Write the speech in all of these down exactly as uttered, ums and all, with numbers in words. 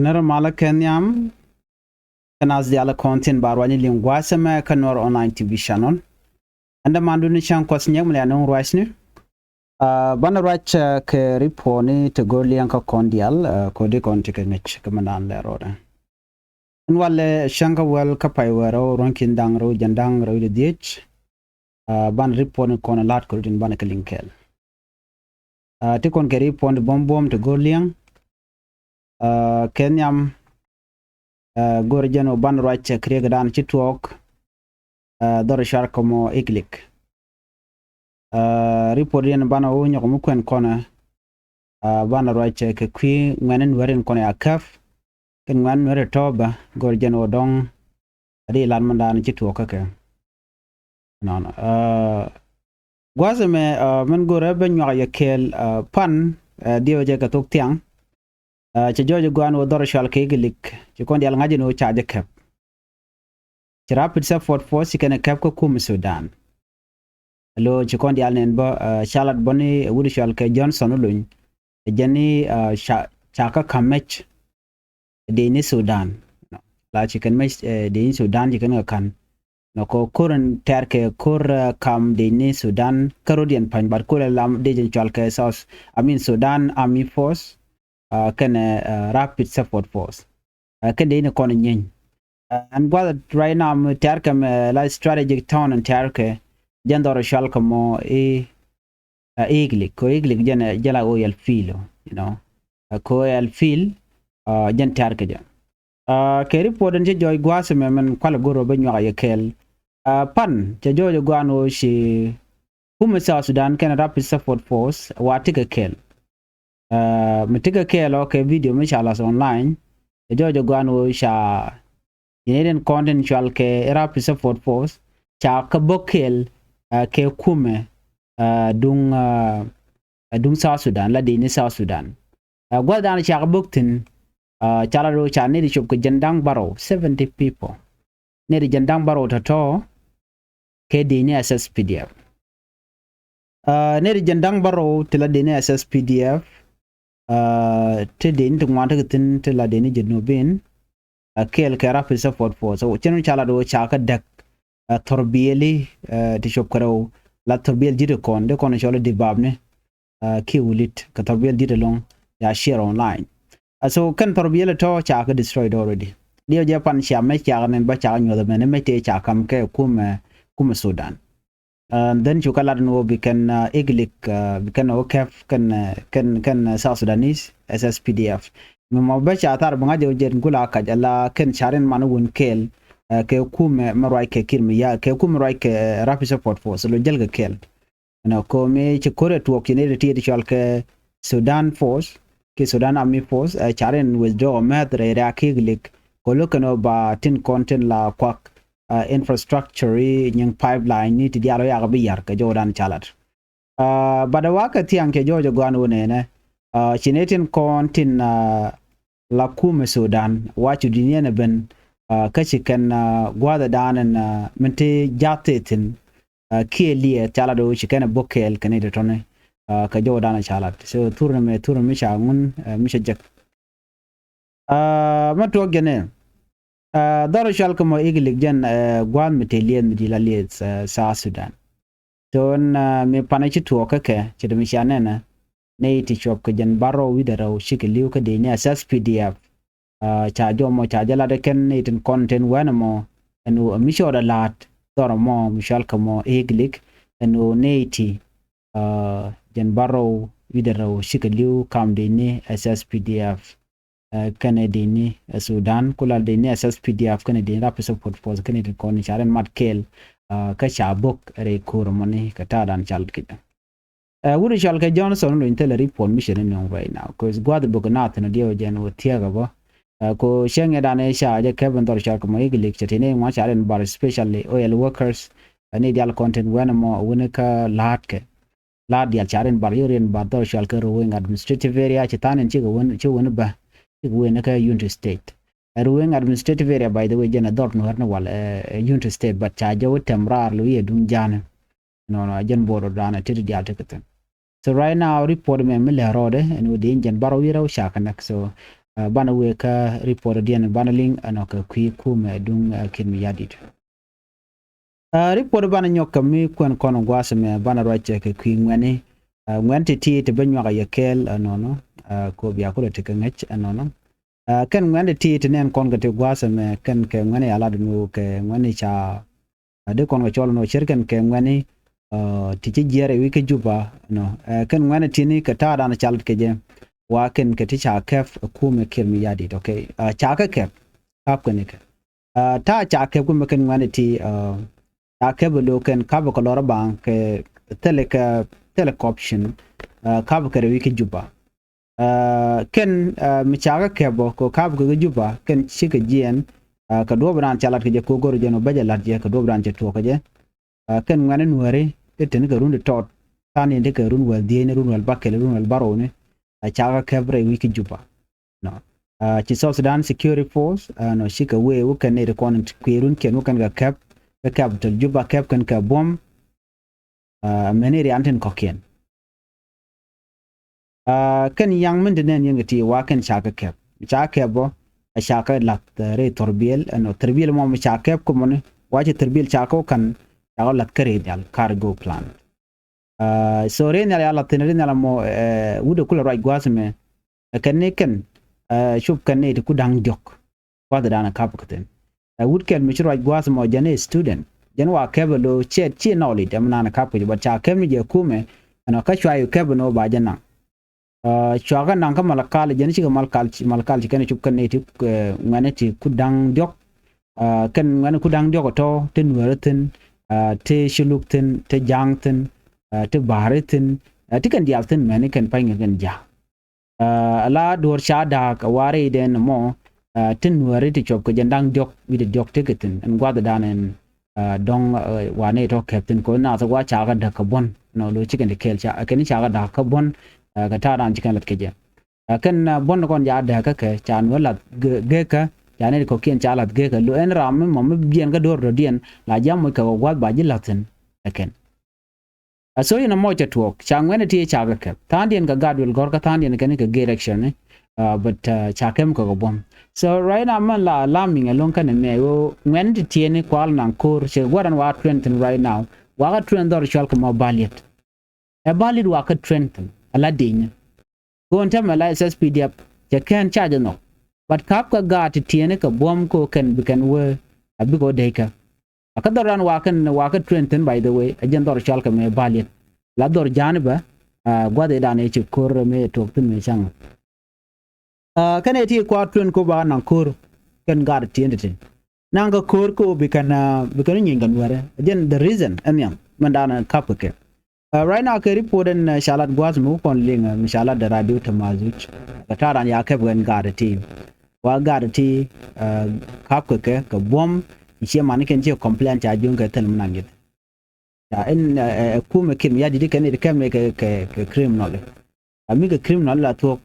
Nɛr malä kɛ nhiam kɛ naath diaal kɔn tin ba ruacni liŋ gua̱a̱th ɛmɛ kä Nuɛr Online T V channel. Ɛn dämandu ni cäŋ kuɔth nyɛk mi lɛ nuŋ ruacni. Banɛ ruac kɛ ripɔtni ti go̱r liɛŋ kä kɔn diaal kodi kɔn ti kɛ ŋäc kɛ mi naan lɛ rɔɔdɛ. Ɛn walɛ cäŋ kä wäl kä pay wee rɛw ruɔ̱n ki̱n da̱ŋ rɛw jɛn da̱ŋ rɛw di dhiec. Banɛ ripɔtni kɔn la̱t kɛ rutin banɛ kɛ liŋ kɛɛl. Ti kɔn kɛ ripɔtni buɔ̱m buɔ̱m ti go̱r liɛŋ. Kɛ nhiam go̱r jɛn ɔ banɛ ruac kɛ kriek dan ci tuɔɔk. Dhɔr cuar kɛ mɔ Iglik. Ripɔt yɛn banɛ ɔ nyɔk mi kuɛn kɔnɛ. Banɛ ruac kɛ kui̱ ŋuɛn in wɛr in kɔnɛ a käp. Kɛn ŋuɛn in wɛr in tɔɔbä go̱r jɛn ɔ dɔŋ. A di lat mɛn dan ci tuɔɔk kä kɛ. Nɔnɔ gua̱a̱th ɛmɛ mɛn go̱rɛ bä nyuak yɛ kɛɛl pan diɛw jɛ kɛ thok thiaŋ. Cɛ jɔɔc gua̱a̱n wä dhɔr cual kɛ Iglik ci kɔn diaal ŋa̱c in wä ca jɛ käp. Ci Rapid Support Force ci kɛn ɛ käp kä kum Sudan. Lo ci kɔn diaal nɛn bä ca lat bä ni wut cual kɛ Johnson Olony. Jɛn ni ca kä ka̱m mɛc dec ni Sudan. La ci kɛn mɛc dec ni Sudan ci kɛn kɛ ka̱n. Nɔ kɔ ko̱r in tɛ̈r kɛ ko̱r kam dec ni Sudan kä rot yɛn pa̱ny bat ko̱r lam dec in cual kɛ South, I mean Sudan Army Force kɛnɛ Rapid Support Force. Kɛn dec ni kɔn nyieeny. Ɛn gua̱th right now mi tɛ̈r kɛ mɛ la strategic town in tɛ̈r kɛ jɛn dhɔr cual kɛ mɔ i Iglik kɛ Iglik jɛn jɛ la ɣöö yɛl field, you know. Kɛ ɣöö yɛl field jɛn tɛ̈r kɛ jɛ. Kɛ ripɔt in cä jɔɔc gua̱a̱th ɛmɛ mɛn kualɛ go̱r ɔ bä nyuak yɛ kɛɛl. Pan cɛ jɔɔc ɛ gua̱a̱n ɣöö ci kumɛ South Sudan kɛnɛ Rapid Support Force wa tikɛ kɛɛl. Mi tikɛ kɛɛl ɔ kɛ video mi ca lath online. Cɛ jɔɔc ɛ gua̱a̱n ɣöö ca United Content cual kɛ Rapid Support Force ca kä bok kɛɛl kɛ kumɛ duŋ duŋ South Sudan la dec ni South Sudan. Gua̱th dan ca kä bok thi̱n ca la do̱ ca nɛy ti cop kɛ jɛn da̱ŋ bärɔw, seventy people. Nɛy ti jɛn da̱ŋ bärɔw tɔ̱tɔ̱ kɛ dec ni S S P D F. Nɛy ti jɛn da̱ŋ bärɔw ti la dec ni S S P D F. Ti dec ni ti ŋuan ti kɛ thi̱n ti la dec ni Junubin. Kɛɛl kɛ Rapid Support Force cɛn ca la do̱ ca kä däk. Thɔrbiɛli ti cop kɛ rɛw la thɔrbiɛl ji̱t kɔn dee kɔn cɔl di bap ni. Kiɛ wilit kɛ thɔrbiɛl ji̱t ɛlɔŋ ya share online. So kɛn thɔrbiɛl tɔ ca kɛ destroyed already. Diɛ jɛ pan cia mɛ ca kɛ nin ba ca kɛ nyuɔth mɛn mɛ tëë ca kam kɛ kumɛ kumɛ Sudan. And then cu kɛ lat ni wä bi kɛn Iglik bi kɛn wä kɛp kɛn kɛn kɛn South Sudanese S S P D F. Mi mɔ bä ca thar bi ŋa̱c jɛ wä jɛ gula kac ala kɛn carin man wun kɛɛl. Kɛ kumɛ mɛ ruac kɛ kir mi ya kɛ kumɛ ruac kɛ Rapid Support Force lo jäl kɛ kɛɛl. Ɛnɔ komi ci ko̱r ɛ tuɔɔk ci ni ti ti cɔal kɛ Sudan Force ki Sudan Army Force ɛ carin withdraw mɛth rɛy rɛy a ki Iglik. Ko lo̱k kɛn ɔ ba tin kɔn tin la kuak infrastructure i̱ nyiŋ pipeline ni ti diaal ɔ yak bi yar kɛ jɔwdan ca lat. Bat ɛ wakɛ thiaŋ cɛ jɔɔc ɛ gɔan wä nɛnɛ ci ni tin kɔn tin la kumɛ Sudan wa cu duniɛn ɛ ben. Kä ci kɛn gua̱a̱th ɛ daanɛ min ti jath thi̱n kiɛ liɛɛth ca la do̱ ci kɛn ɛ bok kɛɛl kɛn i̱ tɔ̱tɔ̱ni. Kɛ jɔwdan ɛ ca lat so thurni mɛ thurni mi ca ŋun mi ca jek. Mɛ tuɔk jɛn ɛ dhɔr cual kɛ mɔ Iglik jɛn gua̱a̱th mi te liɛth mi di la liɛth South Sudan. Thon mi panɛ ci tuɔɔk kä kɛ ci dee mi cia nɛnɛ nɛy ti cuɔp kɛ jɛn bärɔw wi̱cdɛ rɛw cikɛ li̱w kä dec ni S S P D F. Ca jɔmɔ ca jɛ lat ɛ kɛn nɛy tin kɔn tin wɛn ɛmɔ ɛn ɣöö mi cɔɔdɛ la̱a̱t dhɔr ɛmɔ mi cual kɛ mɔ Iglik ɛn ɣöö nɛy ti jɛn bärɔw wi̱cdɛ rɛw cikɛ li̱w kam dec ni S S P D F. Kɛnɛ dec ni Sudan ku la dec ni S S P D F kɛnɛ dec ni Rapid Support Force kɛnɛ dec kɔn ca rɛn mat kɛɛl. Kä ca bok rɛy ko̱r mɔni kɛ ta̱a̱dan cal kecä. Wut cual kɛ Johnson luny thilɛ report mi cɛ ni nöŋ right now cause gua̱th bok nath ni diɛw jɛn wä thiäk ɛ bä. Ko cäŋ ɛ dan ɛ ca jɛ kɛp in dhɔr cual kɛ mɔ Iglik cɛ ti ni ŋuan ca rɛn bar especially oil workers. Ni dial content wɛn mɔ wuni kä la̱a̱t kɛ la̱a̱t diaal ca rin bar yio̱k rin bar dhɔr cual kɛ Ruweng Administrative Area ci tha̱a̱n in cikɛ wen ci wen bä cikɛ wen kä Unity State. Ɛ Ruweng Administrative Area by the way jɛn ɛ dhɔr nuäär ni wal ɛ Unity State but ca jɛ wä tɛm raar lo yɛ duŋ ja̱a̱ni. Nɔnɔ ɛ jɛn border dan ɛ tet diaal tekɛ thi̱n. So right now report mɛ mi lɛ rɔɔdɛ ɛn wä dee in jɛn bar wä yirɛ wä ca kɛ näk so Ɛ, banɛ wëë kä report diɛn banɛ liŋ ɛnɔ kɛ kui̱ kumɛ duŋ, ɛ, Kiir Mayardit. Ɛ, report banɛ nyɔk kɛ mi kuɛn kɔn gua̱a̱th ɛmɛ banɛ ruac kɛ kui̱ ŋuɛ̈ni. Ɛ, ŋuɛ̈n ti̱ti̱ ti ben nyuak a yɛ kɛɛl ɛnɔnɔ. Ɛ, kɛ ɣöö bia kulɛ tekɛ ŋäc ɛnɔnɔ. Ɛ, kɛn ŋuɛ̈n ti̱ti̱ ti nɛn kɔn kɛ ti gua̱a̱th ɛmɛ kɛn kɛ ŋuɛ̈ni a lat ɛn ɣöö kɛ ŋuɛ̈ni ca, ɛ, dee kɔn kɛ cɔl ɛn ɣöö ce̱tkɛn kɛ ŋuɛ̈ni, ɛ, ti ci jiɛɛr ɛ wi̱c kä Juba ɛnɔ. Ɛ, kɛn ŋuɛ̈ni ti̱ni kɛ ta̱a̱dan ca lat kɛ jɛ wa kɛn kɛ ti ca kɛp ɛ kumɛ Kiir Mayardit, okay? Ɛ, ca kɛ kɛp, kap kɛn kɛ. Ɛ, ta̱a̱ ca kɛp kumɛ kɛn ŋuɛ̈ni ti, ɛ, ca kɛp ɛ lo̱o̱ kɛn kap ɛ kɛ lɔr ɛ baŋ kɛ thilɛ kɛ, thilɛ kɛ option, ɛ, kap ɛ kɛ rɛ wi̱c kä Juba. Ɛ, kɛn, ɛ, mi ca kɛ kɛp ɔ kɛ kap kɛ kä Juba kɛn cikɛ jiɛɛn, ɛ, kɛ duɔ̱ɔ̱p raan ca lat kɛ jɛ kɛ ɣöö go̱r jɛn ɔ bä jɛ la̱t jɛ kɛ duɔ̱ɔ̱p raan cɛ tuɔɔk kɛ jɛ. Ɛ, kɛn ŋuɛ̈ni Nuääri ti teni kɛ run ti tɔt, tha̱a̱ŋ ni ti kɛ run wäl dhieecni, run wäl bäkɛl, run wäl bärɔwni, ɛ, ca kɛ kɛp rɛy wi̱c kä Juba. Nɔ. Ɛ, ci South Sudan Security Force, ɛ, nɔ cikɛ wee wä kɛn nɛy ti kɔn kui̱ runkiɛn wä kɛn kɛ kɛp kä capital Juba, kɛp kɛn kɛ buɔ̱m, ɛ, mɛni rian tin kɔ̱kiɛn. Ɛ, kɛn yaŋ min ti nɛn yɛn kɛ ti wa kɛn ca kɛ kɛp. Ca kɛp bä, ɛ, ca kɛ lath, ɛ, rɛy thurbiɛl, ɛnɔ thurbiɛl mɔ mi ca kɛp kumɔni, wa ci thurbiɛl ca kɛ wä ka̱n, ca kɛ lath kä rɛy nhial, cargo plane. Ɛ, so rɛy nhial ya lath thi̱n, rɛy nhial mɔ, ɛ, wut ɛ kulɛ ruac gua̱a̱th ɛmɛ. Ɛ kɛn ni kɛn, ɛ, cop kɛn ni ti ku da̱ŋ diɔ̱k. Gua̱th dan ɛ kap kɛ thi̱n. Ɛ wut kɛl mi ci ruac gua̱a̱th mɔ jɛn i̱ student. Jɛn wa kɛp ɛ lo̱o̱ ciɛ, ciɛ knowledge ɛmɛ nan ɛ kap kɛ jɛ, but ca kɛp ni jɛ kumɛ, ɛnɔ kä cua yɛ kɛp ɛn ɣöö ba jɛ naŋ. Ɛ, cua kɛ naŋ kä Malakal, jɛn cikɛ Malakal, Malakal ci kɛn cop kɛn ni ti, ɛ, ŋuɛ̈ni ti ku da̱ŋ diɔ̱k. Ɛ, kɛn ŋuɛ̈ni ku da̱ŋ diɔ̱k ɛ tɔ̱, ti Nuääri thi̱n, ɛ, ti Culuk thi̱n, ti Ja̱a̱ŋ thi̱n, ɛ, ti Bahri thi̱n, ɛ, ti kɛn diaal thi̱n mɛni kɛn pa̱ny kɛ kɛn ja̱a̱k. Ɛ, ala duɔ̱ɔ̱r ca da̱a̱k ɛ wa rɛydɛn mɔ, ɛ, ti Nuääri ti cuɔp kɛ jɛn da̱ŋ diɔ̱k wi̱cdɛ diɔ̱k ti kɛ thi̱n, ɛn gua̱thdan ɛn, ɛ, dɔ̱ŋ, ɛ, wa nɛy tɔ̱ kɛp thi̱n kɛ ɣöö nath ɛ wa ca kɛ däk kɛ buɔ̱n, nɔ lo̱c cikɛn ti kɛɛl ca, ɛ, kɛn ca kɛ da̱k kä buɔ̱n, ɛ, kɛ ta̱a̱ raan ci kɛn la̱t kɛ jɛ. Ɛ, kɛn, ɛ, buɔ̱n kɔn ca da̱k kä kɛ, ca Nuäär la̱th ge-, gekä, ca nɛy ti kɔ̱kiɛn ca la̱th gekä. Lo̱ ɛn ram mi mɔ mi biɛn kä do̱r dɔ̱diɛn, la ji̱ a moc kɛ kɛ gua̱th ba ji̱ la̱th thi̱n, ɛ kɛn. Ɛ, so inɔ mɔ cɛ tuɔɔk, ca ŋuɛ̈ni ti ca kɛ kɛp. Tha̱a̱ŋdiɛn kɛ gaat duël gɔ̱r kä tha̱a̱ŋdiɛn kɛn kɛ gay reaction ni, ɛ, but, ɛ, ca kɛp kɛ kɛ buɔ̱m. So right now mɛn la alarming ɛlɔ̱ŋ kɛn ɛmɛ ɣöö ŋuɛ̈ni ti tiɛɛni kual naŋ ko̱r, cɛ gua̱ran wa train thi̱n right now. Wa kɛ train dhɔr cual kɛ mɔ Baliet. Ɛ Baliet wa kɛ train thi̱n, ala di̱i̱ni. Go̱o̱n tɛmɛ la S S P D F, cɛ kɛn ca jɛ nhɔk. But kap kɛ gaat ti tiɛɛni kɛ buɔ̱m kɛ ɣöö kɛn bi kɛn wee, a bikɛ wä dɛykä. A kä dhɔr ran wa kɛn, wa kɛ train thi̱n, by the way, a jɛn dhɔr cɔal kɛ mɛ Baliet. La dhɔr ja̱a̱ni bä, a, gua̱th ëëdan ëë ci ko̱r mëë tuɔɔk thi̱n mëë ca̱ŋ. A, kɛn ëë ti kua train kɛ ɣöö ba naŋ ko̱r kɛn gaat tiɛɛni ti. Naŋ kɛ ko̱r kɛ ɣöö bi kɛn, a, bi kɛn nyieeny kɛ Nuäärɛ. A jɛn the reason ɛn nhiam mɛn da̱a̱n kap kɛ kɛ. A, right now kɛ report ɛn, a, ca lat gua̱a̱th mi wä kɔn liŋ, a, mi ca lat dee radio Tamazuj. Kɛ ta̱a̱ ran ya kɛp ɣän gaat ti. Wa gaat ti, a, kap kɛ kɛ, kɛ buɔ̱m, ciɛ manikiɛn ciɛ complain ca juŋ kɛ thil mi naŋ ji̱th. Ca ɛn, a, a, a kumɛ Kiir Mayardit kɛn it kɛmɛ kɛ, kɛ, kɛ criminal. A mi kɛ criminal la thuɔ̱k,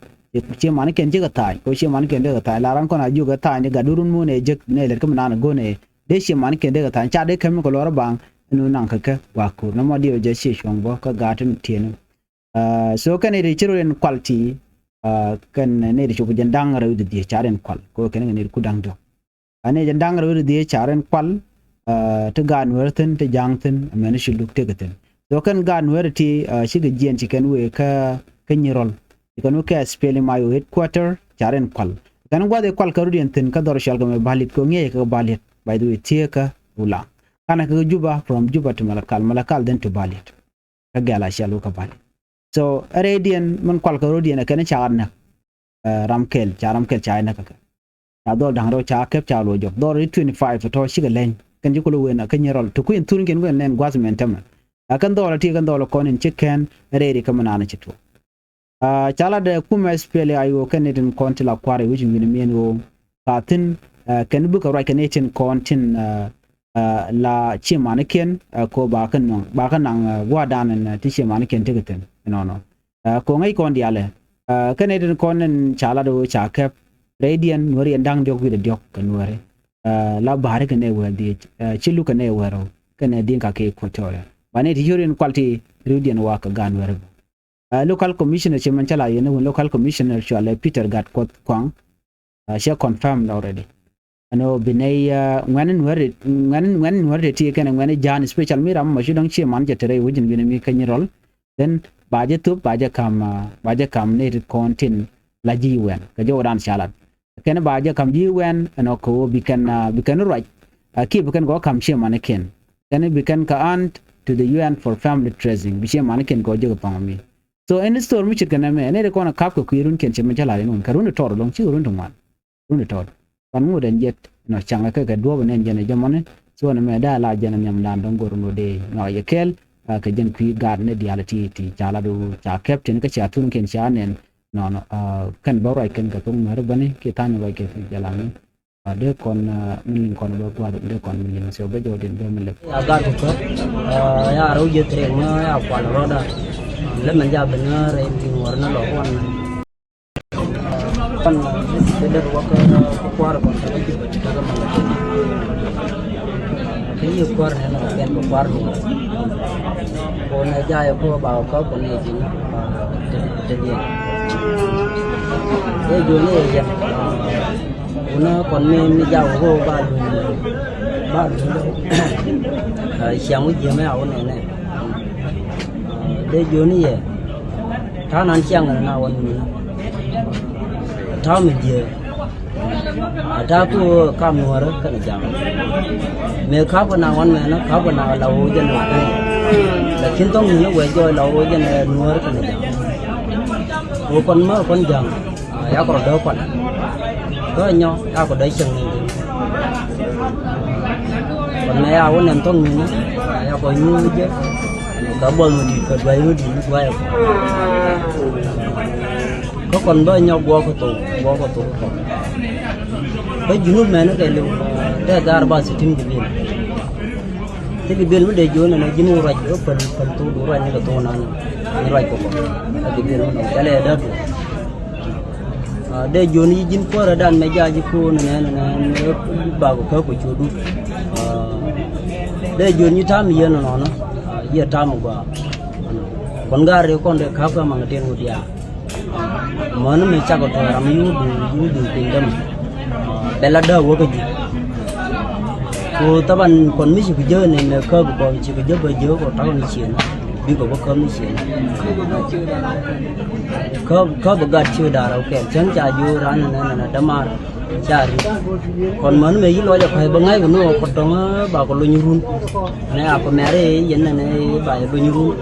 ciɛ manikiɛn cikɛ tha̱a̱ny, kɛ ciɛ manikiɛn dee kɛ tha̱a̱ny. La ran kɔn a jiök kɛ tha̱a̱ny, gat run muun ɛ jek, nɛ lɛt kä mi naan ɛ go̱n ɛ. Dee ciɛ manikiɛn dee kɛ tha̱a̱ny, ca dee kɛm kɛ lɔr baŋ, ɛn wun naŋ kɛ kɛ wa ko̱r. Nɔmɔ diɛw jɛ ciɛ cuɔ̱ŋ bä, kä gaat tin tiɛɛni. A, so kɛn nɛy ti ci rɔ in kual ti, a, kɛn nɛy ti cop jɛn da̱ŋ rɛw wi̱cdɛ dhieec ca rɔ in kual. Kɛ kɛn kɛ nɛy ti ku da̱ŋ diɔ̱k. A nɛy jɛn da̱ŋ rɛw wi̱cdɛ dhieec ca rɔ in kual, a, ti gaat Nuäär thi̱n, ti Ja̱a̱ŋ thi̱n, amäni Culuk tekɛ thi̱n. So kɛn gaat Nuäär ti, a, cikɛ jiɛɛn ci kɛn wee kä, kä Nyirɔl. Ci kɛn wee kä SPLM-IO headquarter, ca rɔ in kual. Kɛn gua̱th i̱ kual kä rɔ̱diɛn thi̱n kä dhɔr cɔal kɛ mɛ Baliet kɛ ŋi̱eec kɛ Baliet. By the way, thieekä Ulaŋ. Kanɛ kɛ Juba, from Juba to Malakal, Malakal then to Baliet. Kä gɛl a cɛl wä kä Baliet. So, ɛ rɛydiɛn min kual kɛ rɔ̱diɛn ɛ kɛn ca näk. Ɛ, ram kɛl, ca ram kɛl ca näk kɛ kɛ. Ca dhɔl da̱ŋ rɛw ca kɛp ca luɔ jɔk. Dhɔl ri twenty five tɔ cikɛ leny. Kɛn ci kulɛ wen kä Nyirɔl. Ti kui̱n thurkiɛn kui̱n nɛn gua̱th mɛn tämɛ. Ɛ kɛn dhɔl ti kɛn dhɔl kɔn in ci kɛn rɛydi kä min an ci tuɔɔk. A, ca lat dee kumɛ SPLA-IO kɛn ni tin kɔn ti la kua̱r i̱ wi̱c in wi̱n miɛn ɣöö ka thi̱n, a, kɛn bikɛ ruac kɛn ni tin kɔn tin, a, a, la ciɛ manikiɛn, a, ko ba kɛ nɔŋ, ba kɛ naŋ, a, gua̱a̱rdan ɛn, a, ti ciɛ manikiɛn tekɛ thi̱n. Ɛnɔnɔ. A, ko ŋäc kɔn diaalɛ. A, kɛn ni tin kɔn in ca lat ɣöö ca kɛp rɛydiɛn Nuääri ɛn da̱ŋ diɔ̱k wi̱cdɛ diɔ̱k kɛ Nuääri. A, la Bahri kɛn ɛ wäl dhieec, a, Culuk kɛn ɛ wäl rɛw, kɛn ɛ Dinka kɛ Equatoria. Ba ni ti cor in kual ti riwdiɛn wa kɛ gaat Nuääri. A, local commissioner ci mɛn cä la yɛn wun local commissioner cɔalɛ Peter Gatkuoth Kuaŋ. Cɛ confirm already. Ɛn ɣöö bi nɛy ŋuɛ̈ni Nuäär, ŋuɛ̈ni ŋuɛ̈ni Nuäär tëë ti kɛnɛ ŋuɛ̈ni Ja̱a̱ŋ, especially mi ram mɔ ci dɔ̱ŋ ciɛ man cɛ te rɛy wecin wi̱ni mi kä Nyirɔl. Then ba jɛ thop, ba jɛ ka̱m, ba jɛ ka̱m nɛy ti kɔn tin la ji̱ wɛn kɛ jɔwdan ca lat. Kɛn ba jɛ ka̱m ji̱ wɛn ɛn ɣöö kɛ ɣöö bi kɛn, bi kɛn ruac. Kiɛ bi kɛn kɛ wä ka̱m ciɛ manikiɛn. Kɛn bi kɛn kɛ hand to the U N for family tracing, bi ciɛ manikiɛn kɛ wä jek paŋ mi. So ɛn story mi ce̱tkɛ nɛmɛ, nɛy ti kɔn ɛ ka̱p kɛ kui̱ runkiɛn cɛ mi cä lat in wun kɛ run ti tɔt ɛlɔ̱ŋ, cikɛ run ti ŋuan. Run ti tɔt. Pan ŋot ɛn jɛt nɔ caŋɛ kɛ kɛ duɔ̱ɔ̱p ɛn ɛn jɛn ɛ jɛ mɔni. So ɛn ɛmɛ dee a la jɛn ɛ nhiamdan dɔ̱ŋ go̱r ŋot dee nyɔak yɛ kɛɛl. Kɛ jɛn kui̱ gaat ni diaal ti ti ca lat wu ca kɛp tin kä ca thun kɛn ca nɛn. Nɔnɔ kɛn bä ruac kɛn kɛ thok Nuäär bäni kiɛ tha̱a̱ny ruac kɛ thok jɛ laŋni. Dee kɔn mi liŋ kɔn bä gua̱a̱th dee kɔn mi liŋ, so bä jɔw din bä mi lep. Ya gaat kɛ kɔ̱k ya rɛw jɛ thirek mi ya kual rɔɔda. Lep mɛn ja ben rɛy mi Nuäär ni lɔ kuan. Kuan bɛ dee wä kä kuar kɔn kɛ bä ji̱ bä ti kä mɛ. Kɛ yi kuar nɛ nɔ kɛn bä kuar ni. Ko nɛ ja yɛ ko ba kɔ ko nɛ ji̱ ni ba te te diɛ. Ɛ jɔ ni yɛ jɛ. Wunä kɔn mi mi ja wä ba duun ba duun. Ciaŋ wä jiɛ mɛ a wä nɛ nɛ. Dee jiɔni yɛ ta̱a̱ nan ciaŋ na wä nuni. Ta̱a̱ mi jiɛ a ta̱a̱ tu kam Nuäärä kɛnɛ ja̱a̱ŋ. Mëë ka̱pkɛ na wan mɛnä ka̱pkɛ na la wä jɛn la kɛn. Lakin thɔŋ nuni wɛ jɔɔc la wä jɛn Nuäärä kɛnɛ ja̱a̱ŋ. Wä kɔn mä kɔn ja̱a̱ŋ. Yakɔ rɔ dee kuan kä nyɔ yakɔ dee cieŋ ni. Kuan mɛ ya wä nɛn thɔŋ ni yakɔ nyuur jɛ. Kä buɔth mi di̱i̱t kä duay mi di̱i̱t mi duay. Kä kuan bä nyɔ guɔk kä thok guɔk kä thok kä. Kä junub mɛn kɛ liw tɛ gar ba sitin kɛ bi̱i̱l. Ti bi duel mi dee jiön ɛn ji̱n wä ruac kä päl päl thok du ruac ni kɛ thok nan ni ruac kɛ kɔ. Ti bi duel mi dee jal ɛ dee du. Dee jiön yi ji̱n kuäärä dan mɛ ja̱ ji̱ ko̱o̱n nɛ nɛ nɛ bak kɛ kɔ cu du. Dee jiön yi tam yien nɔnɔ yie tam gua. Kɔn gar ri kɔn dee ka̱p kä maŋ tin wä diaal. Mäni mi cakɔ tɔ̱ ram mi yuur duŋ yuur duŋ piny dämɛ. Bɛ la dääk wä kä ji̱. Ku thaban kɔn mi ci kɛ jek ni mɛ käp kɔn ci kɛ jek bä jek kɔ ta̱k ni ciënä. Bikɛ bä käp ni ciënä. Käp käp bä gat ci da̱r rɛw kɛl cäŋ ca jiök ran ni nɛ nɛ dämar. Ca ri kɔn mäni mɛ yi lɔc a kua̱c bä ŋa̱c kɛ mi wä kɔt dɔ̱ŋ ba kɛ lony run. Nɛ a kɔ mɛri yɛn nɛ nɛ ba yɛ lony run.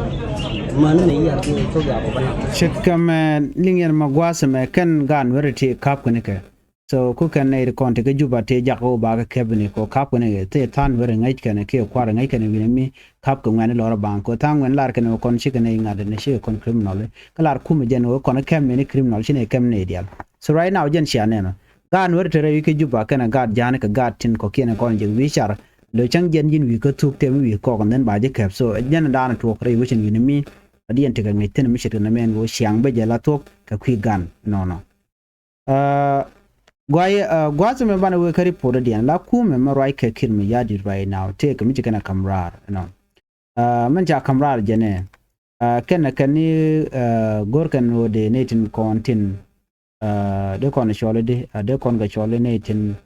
Mäni mɛ yi a ri thok ya kɔ bä na. Ce̱tkɛ mɛ liŋ yɛn mɛ gua̱a̱th mɛ kɛn gaat Nuɛri ti ka̱p kɛ ni kɛ. So ku kɛn nɛ ri kɔn ti kä Juba ti jak wä ba kɛ kɛp ni kɔ ka̱p kɛ ni kɛ ti tha̱a̱n Nuɛri ŋäc kɛn kiɛ kua̱r ŋäc kɛn wi̱n mi ka̱p kɛ ŋuɛn lɔr a baŋ kɔ tha̱a̱n ŋuɛn lar kɛn kɔn ci kɛ nɛ ŋa̱t ni ci kɛ kɔn criminal. Kä lar kumɛ jɛn wä kɔn kɛm ni criminal ci nɛ kɛm ni dial. So right now jɛn cia nɛn. Gaat Nuɛri te rɛy wi̱i̱ kä Juba kɛnɛ gaat ja̱a̱ni kɛ gaat tin kɔ̱kiɛn kɔn jek wi̱i̱ car. Lo̱c cäŋ jiɛn ji̱n wi̱i̱ kä thuk tëë mi wi̱i̱ kɔk and then ba ji̱ kɛp. So jiɛn daanɛ tuɔɔk rɛy wecin wi̱ni mi a diɛn tekɛ ŋi̱c thi̱n mi ce̱tkɛ nɛmɛ ɛn ɣöö ciaŋ bä jɛ la thuɔ̱k kɛ kui̱ gan nɔnɔ. Guay gua̱a̱th mɛ banɛ wee kä report diɛn la kumɛ mɛ ruac kɛ Kiir Mayardit right now tëëkɛ mi ci kɛnɛ ka̱m raar ɛnɔ. Mɛn ca ka̱m raar jɛnɛ kɛnɛ kɛn ni go̱r kɛn ɣöö dee nɛy tin kɔn tin dee kɔn cɔl di dee kɔn kɛ cɔl di nɛy tin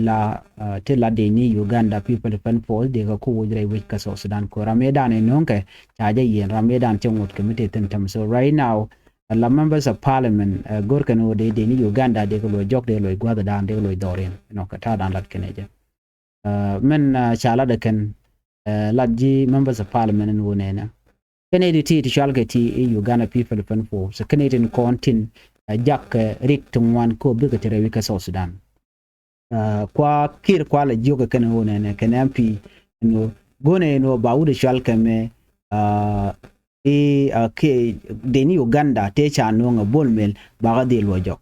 la ti la dee ni Uganda People Defense Force dee kɛ ku woc rɛy wec kä South Sudan kɔ ram mëë dan in no̱o̱ŋ kɛ ca jɛ yiɛn ram mëë dan cɛ ŋot kɛ mi tëë thin tɛm. So right now la members of parliament go̱r kɛn ɣöö dee dee ni Uganda dee kɛ luɔc jɔk dee luɔc gua̱th dan dee kɛ luɔc dhɔr in nɔ kɛ ta̱a̱ dan lat kɛn ɛ jɛ. Mɛn ca lat ɛ kɛn lat ji̱ members of parliament in ɣöö nɛnɛ kɛn ɛ di ti ti cual kɛ ti i̱ Uganda People Defense Force kɛn ɛ tin kɔn tin jak kɛ rik ti ŋuan kɛ ɣöö bikɛ ti rɛwi kɛ South Sudan. Kua Kiir kua lɛ jiök kɛ kɛn ɣöö nɛnɛ kɛn M P in ɣöö go̱n ɛ in ɣöö ba wut ɛ cual kɛ mɛ i̱ kiɛ dee ni Uganda tëë ca nuɔ̱ŋ ɛ Bol Mel bakä dhil luɔc jɔk.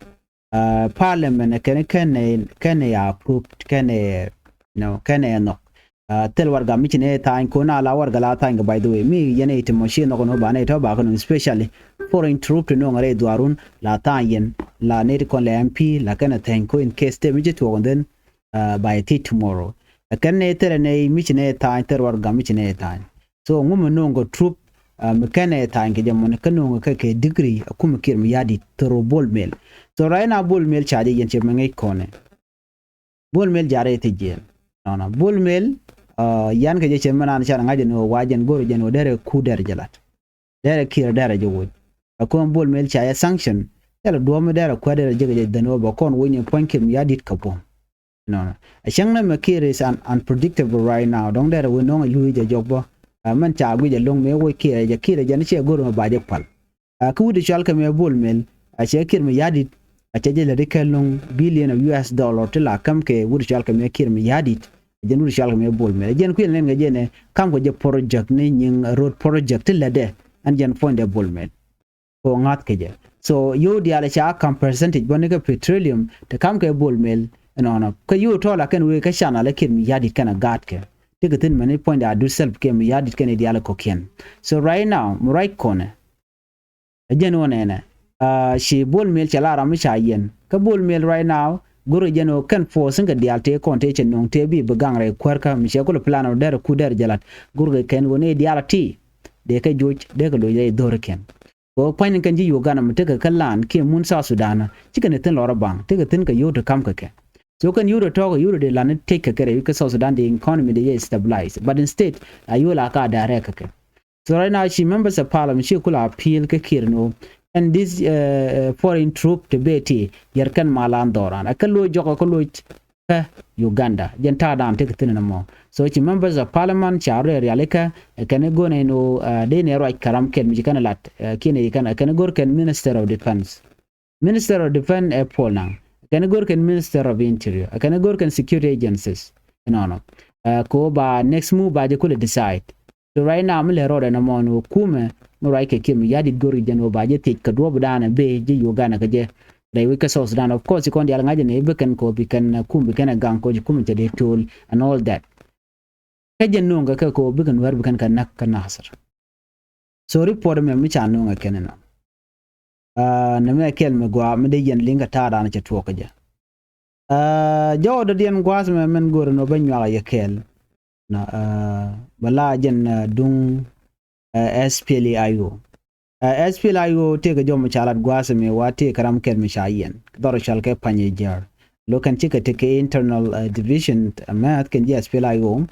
Parliament kɛn kɛn kɛn ya approve kɛn nɔ kɛn ɛ nhɔk. Thil warɛga mi ci nɛ tha̱a̱ny kon a la warɛga la tha̱a̱ny kɛ, by the way, mi yɛn ɛ ti mɔ ci nhɔk nɔ ba nɛ tɔ ba kɛ nɔ, especially foreign troop ti nɔŋ rɛy dhuarun la tha̱a̱ny yɛn la nɛ ti kɔn lɛ M P la kɛn ɛ thɛny ko in case te mi ci tuɔk and then ba yɛ thiec tomorrow. Kɛn nɛ thilɛ nɛ mi ci nɛ tha̱a̱ny thil warɛga mi ci nɛ tha̱a̱ny. So ŋu mi no̱o̱ŋ kɛ troop mi kɛn ɛ tha̱a̱ny kɛ jɛ mɔni kä no̱o̱ŋ kɛ kɛ degree a kum Kiir Mayardit thorough Bol Mel. So right now Bol Mel ca jɛ yɛn cɛ mɛ ŋäc kɔnɛ. Bol Mel jarɛ thiec jiɛn. Nɔnɔ Bol Mel, uh, yan kɛ jɛ cɛ mɛ nan ca ŋa̱c jɛ ni wä wa jɛn go̱r jɛn wä derɛ ku derɛ jɛ lat. Derɛ Kiir derɛ jɛ woc. A kɔn Bol Mel ca jɛ sanction. Thilɛ duɔ̱ɔ̱p mi derɛ kuɛ derɛ jɛ kɛ jɛ dhän wä bɛ kɔn woc ni puɔ̱ny Kiir mi ya dit kɛ buɔ̱m. Nɔnɔ a cäŋ nɛ mɛ Kiir is un-, unpredictable right now. Dɔ̱ŋ derɛ wä nɔŋ a lui jɛ jɔk bä. A mɛn ca guic a loŋ mɛ woc Kiir jɛ Kiir jɛ ni cɛ go̱r mɛ ba jɛ pal. A kä wut i̱ cual kɛ mɛ Bol Mel a cɛ Kiir mi ya̱di̱t. A cɛ jɛ lät ikɛ lo̱ŋ billion of U S dollar ti la käm kɛ wut i̱ cual kɛ mɛ Kiir mi ya̱di̱t. A jɛn wut i̱ cual kɛ mɛ Bol Mel a jɛn kuil nɛn kɛ jɛn ɛ kam kɛ jɛ project ni nyiŋ road project ti lätdɛ. Ɛn jɛn puɔ̱nydɛ Bol Mel kɛ ɣöö ŋa̱th kɛ jɛ. So yio̱w diaal ca kam percentage bä ni kɛ petroleum ti kam kɛ Bol Mel. Ɛnɔnɔ kä yio̱w tɔ̱ la kɛn wee kä canɛ la Kiir mi ya̱di̱t kɛn a gaatkɛ. Ti kɛ thi̱n mɛn i̱ puɔ̱nydɛ a duut self kɛ mi ya̱di̱t kɛn i̱ diaal kɔ̱kiɛn. So right now mi ruac kɔnɛ. Ɛ jɛn wä nɛnɛ, ah, ci Bol Mel cɛ la ram mi ca yɛn. Kä Bol Mel right now go̱rkɛ jɛn wä kɛn force in kɛ diaal tëë kɔn tëë cɛ nöŋ tëë bi bi gaŋ rɛy kuäärkä mi cɛ kulɛ plan wä derɛ ku derɛ jɛ lat. Go̱rkɛ kɛn wä ni diaal a ti dee kɛ joc dee kɛ loc rɛy dho̱rikiɛn. Kɛ wä pua̱ny ni kɛn ji̱ Uganda mi tekɛ kä lan kiɛ mun South Sudan ci kɛn i̱ thi̱n lɔrä baŋ tekɛ thi̱n kɛ yio̱w ti ka̱m kɛ kɛ. So kɛn yio̱w ti tɔ̱ɔ̱k kɛ yio̱w ti dee lan ni tëc kɛ kɛ rɛy wi̱c kä South Sudan di economy di yɛ stabilize. But instead a yio̱w la ka direct kɛ kɛ. So right now ci members of parliament ci kula appeal kä Kiir ni ɣöö ɛn this, uh, uh, foreign troop ti bee ti yɛr kɛn mal an dhɔran a kä loc jɔk a kä loc kä Uganda jɛn ta̱a̱ dan tekɛ thi̱n ni mɔ. So ci members of parliament ca rɔɛ rialikä ɛ kɛn i̱ go̱n ɛn ɣöö, uh, dee ni ruac kɛ ram kɛn mi ci kɛn lat, uh, kiɛn i̱ kɛn ɛ kɛn i̱ go̱r kɛn Minister of Defense. Minister of Defense ɛ Paul Nang. Kɛn go̱r kɛn Minister of Interior. Kɛn go̱r kɛn security agencies. Ɛnɔnɔ. Ɛ, ko ba next move ba jɛ kulɛ decide. So right now mi lɛ rɔɔdɛ nɔmɔ ni wä kumɛ mi ruac kɛ Kiir mi ya̱di̱t go̱r jɛn wä ba jɛ thiec kɛ duɔ̱ɔ̱p dan ɛ bee ji̱ Uganda kɛ jɛ. Rɛy wi̱c kä South Sudan. Of course, kɔn diaal ŋa̱c ni bi kɛn ko bi kɛn, ɛ, kum bi kɛn ɛ gaŋ ko ji̱ kum cɛ dee to̱l and all that. Kä jɛ no̱o̱ŋ kɛ kɛ ko bikɛ nuäär bikɛn kɛ näk kä Nasir. So report mɛ mi ca no̱o̱ŋ kɛ kɛn inɔ. Aa, nɛ mɛ kɛl mi gɔaa mi dee yɛn liŋ kɛ ta̱a̱ da̱a̱n cɛ tuɔɔk kä jɛ. Aa, jɔwdädiɛn gua̱a̱th mɛ mɛn go̱o̱r inɔ bä nyuak a yɛ kɛl. Nɔ, aa, bɛ la jɛn, aa, duŋ, aa, S P L A I O. Ɛ, S P L A I O tëëkɛ jɔm mi ca lat gua̱a̱th mi wa tëëkɛ ram kɛl mi ca yiɛn dhɔr cɔal kɛ Panyɛ Jiar. Lo kɛn cikɛ tekɛ internal, ɛ, division, ɛ, mɛth kɛn ji̱ S P L A I O,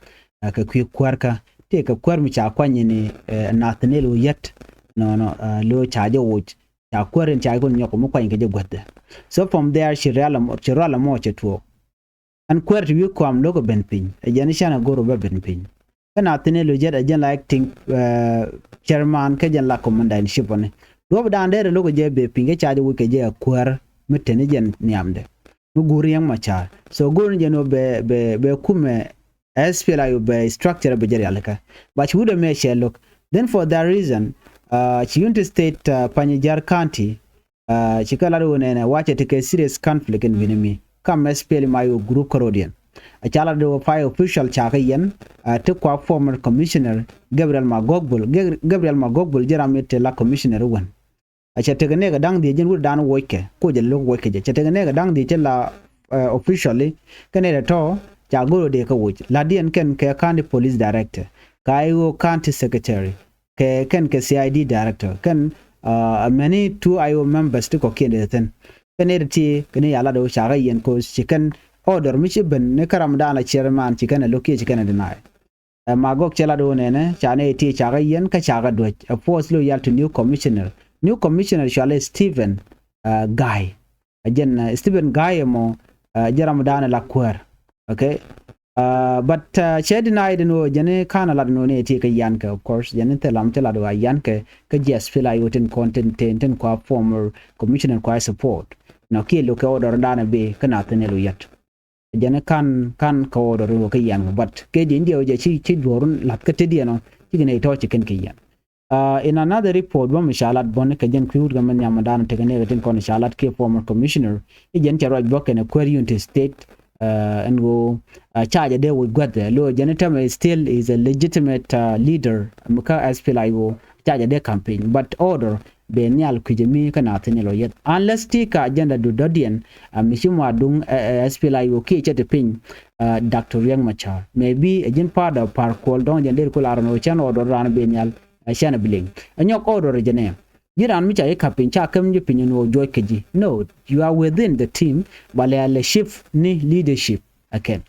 ɛ, kɛ kui̱ kuäärkä tëëkɛ kuäär mi ca kuany ni, ɛ, Nathaniel Oyet. Nɔnɔ, ɛ, lo ca jɛ woc ca kuäär in ca jɛ kun nyɔk mi kuany kɛ jɛ guäthdɛ. So from there ci rial ɛmɔ, ci rial ɛmɔ cɛ tuɔɔk. Ɛn kuäär ti wi̱i̱ kɔam lo̱kɛ ben piny ɛ jɛn i̱ canɛ go̱r ɔ bɛ ben piny. Kä Nathaniel Oyet ɛ jɛn la acting, ɛ, chairman kä jɛn la commander in chief ɔni. Duɔ̱p dan derɛ lo̱kɛ jɛ ben piny kä ca jɛ wec kɛ jɛ ɛ kuäär mi teni jɛn nhiamdɛ mi guur Riek Machar. So go̱r ni jɛn ɔ bɛ, bɛ, bɛ kumɛ S P L A I O bɛ structure bɛ jɛ rialikä. Ba ci wut ɛmɛ cɛ lo̱k. Then for that reason, ɛ, ci Unity State, ɛ, Panyijar County, aa, ci kɛ lat wä nɛnɛ wacɛ ti kɛ serious conflict in wi̱ni mi kam S P L M I O group kärɔ̱diɛn. A ca lat wä pay official ca kɛ yɛn, aa, ti kua former commissioner Gabriel Magog Bol, Ge-, Gabriel Magog Bol jɛ ram mi ti la commissioner wän. A cɛ tekɛ nɛɛkɛ da̱ŋ dhiec jɛn wut dan wockɛ, ko jɛ lo̱k wockɛ jɛ. Cɛ tekɛ nɛɛkɛ da̱ŋ dhiec cɛ la, aa, officially, kɛ nɛɛkɛ tɔ̱, ca go̱r wä dee kɛ woc. La̱tdiɛn kɛn kɛ county police director, ka I O county secretary, kɛ kɛn kɛ C I D director kɛn, aa, many two I O members ti kɔ̱kiɛn dee thi̱n. Kɛn ɛ ti kɛn i̱ yalat ɣöö cakɛ yɛn ko ci kɛn order mi ci ben ni kä ram dan la chairman ci kɛn ɛ lo̱k kiɛ ci kɛn ɛ deny. Ɛ, Magog cɛ lat ɣöö nɛnɛ ca nɛ ti cakɛ yɛn kä cakɛ duäc ɛ force lo yal to new commissioner. New commissioner cualɛ Stephen, aa, Gai. Ɛ jɛn, ɛ, Stephen Gai ɛmɔ, ɛ, jɛ ram dan la kuäär. Okay. Aa, but, aa, cɛ deny den ɣöö jɛn i̱ ka̱n a lat den ɣöö ni ɛ ti kɛ yan kɛ, of course jɛn i̱ thil lam ti lat ɣöö a yan kɛ kä ji̱ S P L A I O tin kɔn tin, tin, tin kua former commissioner kua support. Nɔ kiɛ lo̱k kɛ order dan a bi kä Nathaniel Oyet. Jɛn i̱ ka̱n, ka̱n kɛ order ɣöö kɛ yan kɛ, but kɛ diɛn diɛ ɣöö jɛ ci, ci duɔ̱ɔ̱run la̱th kä te diɛn ɔ cikɛ nɛy tɔ̱ ci kɛn kɛ yan. Aa, in another report bä mi ca lat bä ni kɛ jɛn kui̱ wut kɛ mɛ nhiam dan tekɛ nɛɛkɛ tin kɔn ca lat kiɛ former commissioner i̱ jɛn cɛ ruac bä kɛnɛ kuäär Unity State, aa, ɛn ɣöö, aa, ca jɛ dee woc gua̱th ɛ lo jɛn i̱ tämɛ still is a legitimate, aa, leader mi kä S P L A I O ca jɛ dee campaign but order bɛ nhial kui̱cɛ mi kä Nathaniel Oyet unless ti ka agenda du dɔ̱diɛn, aa, mi ci mɔ a duŋ, aa, aa, S P L A I O kiɛ cɛ ti piny, aa, Doctor Riek Machar maybe ɛ ji̱n part of par kuɔl dɔ̱ŋ jɛn der kul a rɔn ɣöö cɛn order raan bɛ nhial. Ɛ cɛn ɛ bi liŋ ɛ nyɔk order jɛ nɛ. Ji̱n raan mi ca ji̱ ka̱p piny, ca käm ji̱ piny ɛn ɣöö juɔc kä ji̱. No, you are within the team, but lɛ lɛ shift ni leadership ɛ kɛn.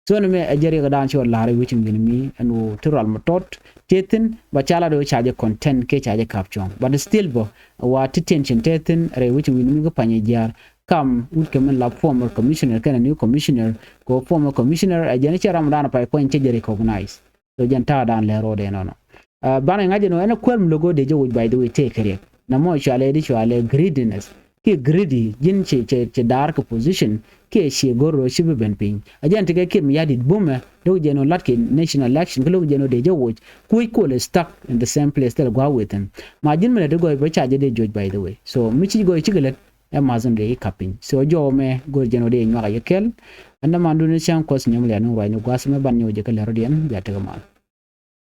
So ni mɛ ɛ jɛ riɛk dan cɛ wä la̱r ɛ wi̱c in wi̱n mi ɛn ɣöö ti rual mi tɔt tëë thi̱n, ba ca lat ɣöö ca jɛ content kiɛ ca jɛ ka̱p cuɔ̱ŋ. But still bä, wa ti tension tëë thi̱n rɛy wi̱c in wi̱n mi kä Panyijiar, kam wut kɛ min la former commissioner kɛnɛ new commissioner, kɛ ɣöö former commissioner ɛ jɛn cɛ ram dan pay kuany cɛ jɛ recognize. So jɛn ta̱a̱ dan lɛ ro̱o̱dɛ nɔnɔ. Banɛ ŋa̱c ɛn ɣöö ɛn ɛ kuäär mi lo̱k ɣöö dee jɛ woc, by the way, tëë kɛ riɛk. Nɛmɔ cualɛ di cualɛ greediness. Kiɛ greedy, ji̱n ci, ci, ci da̱a̱r kɛ position, kiɛ ci go̱r rɔ ci bi ben piny. A jɛn tekɛ Kiir Mayardit bumɛ, dee wä jɛn ɔ lat kɛ national election, kä lo̱k jɛn ɔ dee jɛ woc, kuec kuɔlɛ stuck in the same place, thil gua̱a̱ within. Ma ji̱n mi lɛ ti gɔɔy bä ca jɛ dee joc, by the way. So mi ci gɔɔy cikɛ lät, ɛ ma̱th in dee i̱ ka̱p piny. So jɔw mɛ go̱r jɛn ɔ dee nyuak a yɛ kɛl. Ɛn dämandun ni cäŋ Kuɔth Nyɔm Lian ni ruacni gua̱a̱th mɛ ban nyɔw jɛ kä lɛr rɔ̱diɛn, bia tekɛ mal.